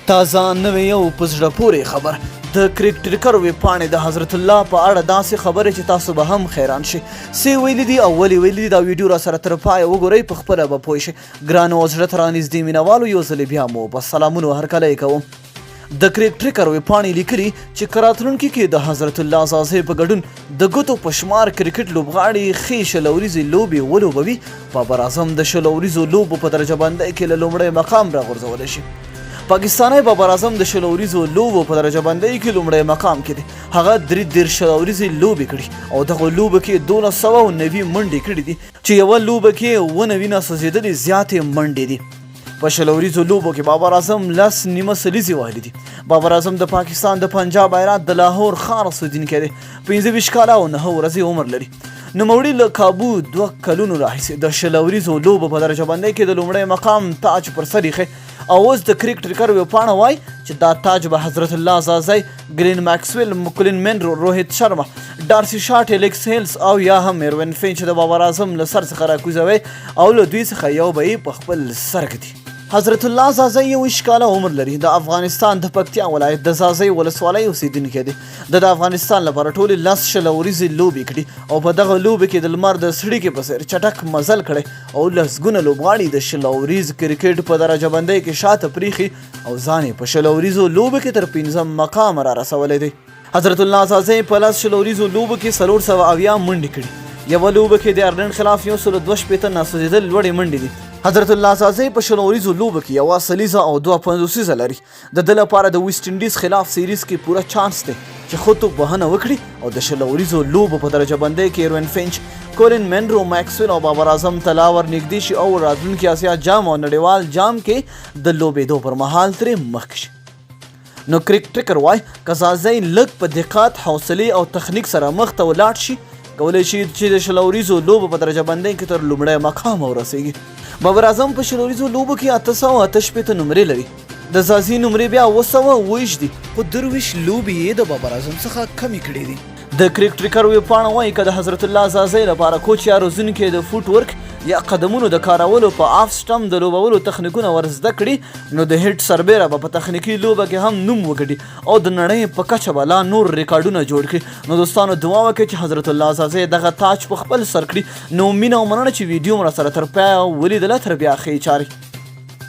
تازه نوې او په زړه پورې خبر د کریک ټریکر ویبپاڼې د حضرت الله په اړه داسې خبرې چې تاسو به هم حیران شئ څه ویلي دي او ولې ویلي دي. دا ویډیو را سره تر پایه وګورئ، په خپله به پوه شئ. ګرانو او زړه ته رانږدې مینوالو، یو ځل بیا مو په سلامونو هرکلی کوم. د کریک ټریکر ویبپاڼې لیکلي چې که راتلونکي کې د حضرت الله ځاځی په ګډون د ګوتو په شمار کرکټ لوبغاړي ښې 20 اوریزې لوبې ولوبوي، بابر اعظم د 20 اوریزو لوبو په درجه بندۍ کې له لومړی مقام راغورځولی شي. پاکستانی بابر اعظم د 20 اوریزو لوبو په درجه بندۍ کې لومړی مقام کې دی. هغه 33 20 اوریزې لوبې کړي او دغو لوبو کې 1290 منډې کړي دي، چې یوه لوبه کې 97 نه سوځېدلې زیاتې منډې دي. په 20 اوریزو لوبو کې بابر اعظم 10.5 سلیزې وهلې دي. بابر اعظم د پاکستان د پنجاب ایالت د لاهور ښار اوسېدونکی دی، 25 کاله او 9 ورځې عمر لري. نوموړي له کابو 2 کلونو راهیسې د 20 اوریزو لوبو په درجه بندۍ کې د لومړی مقام تاج پر سر ایښی او اوس د کریک ټریکر ویبپاڼه وایي چې دا تاج به حضرت الله ځاځی، ګلین ماکسویل، مکلین منرو، روهیت شرما، ډارسي شاټ، الیکس هیلز او یا هم ایروین فینچ د بابر اعظم له سر څخه راکوزوي او له دوی څخه یو به یې په خپل سر ږدي. حضرت الله ځاځی 21 کاله عمر لري، د افغانستان د پکتیا ولایت د ځاځۍ ولسوالۍ اوسېدونکی دی. ده د افغانستان لپاره ټولې 10 20 اوریزې لوبې کړي او په دغه لوبې کې د لمر د څړیکې په څېر چټک مزل کړی او لسګونه لوبغاړي د 20 اوریز کرکټ په درجه بندۍ کې شاته پریښي او ځان یې په 20 اوریزو لوبو کې تر پنځم مقامه را رسولی دی. حضرت الله ځاځی په 10 20 اوریزو لوبو کې 470 منډې کړي. یوه لوبه کې د ایرلنډ خلاف 162 ناسوځېدل لوړې منډې دي. حضرت الله ځاځی په 20 اوریزو لوبو کې یوه سلیزه او دوه پنځوسیزه لري. د ده لپاره د ویسټ انډیز خلاف سیریز کې پوره چانس دی چې ښه توپ وهنه وکړي او د 20 اوریزو لوبو په درجه بندۍ کې ایروین فینچ، کولین منرو، ماکسویل او بابر اعظم ته لا ورنږدې شي او راتلونکي اسیا جام او نړیوال جام کې د لوبېدو پر مهال ترې مخکې شي. نو کریک ټریکر وایي که ځاځی لږ په دقت، حوصلې او تخنیک سره مخ ته ولاړ شي، کولی شي چې د 20 اوریزو لوبو په درجه بندۍ کې تر لومړی مقامه ورسیږي. بابر اعظم په 20 اوریزو لوبو کې 868 نمرې لري. د ځاځي نمرې بیا 727 دي، خو 23 لوبې یې د بابر اعظم څخه کمې کړې دي. د کریک ټریکر ویبپاڼه وایي که د حضرت الله ځاځی لپاره کوچ یا روزونکی د فوټ ورک یا قدمونو د کارولو په آف سټم د لوبولو تخنیکونه ور زده کړي، نو د هیټ سربېره به په تخنیکي لوبه کې هم نوم وګټي او د نړۍ په کچه به لا نور ریکارډونه جوړ کړي. نو دوستانو، دعا وکړئ چې حضرت الله ځاځی دغه تاج په خپل سر کړي. نو مینه او مننه چې ویډیو مو راسره تر پایه ولیدله. تر بیا ښې چارې.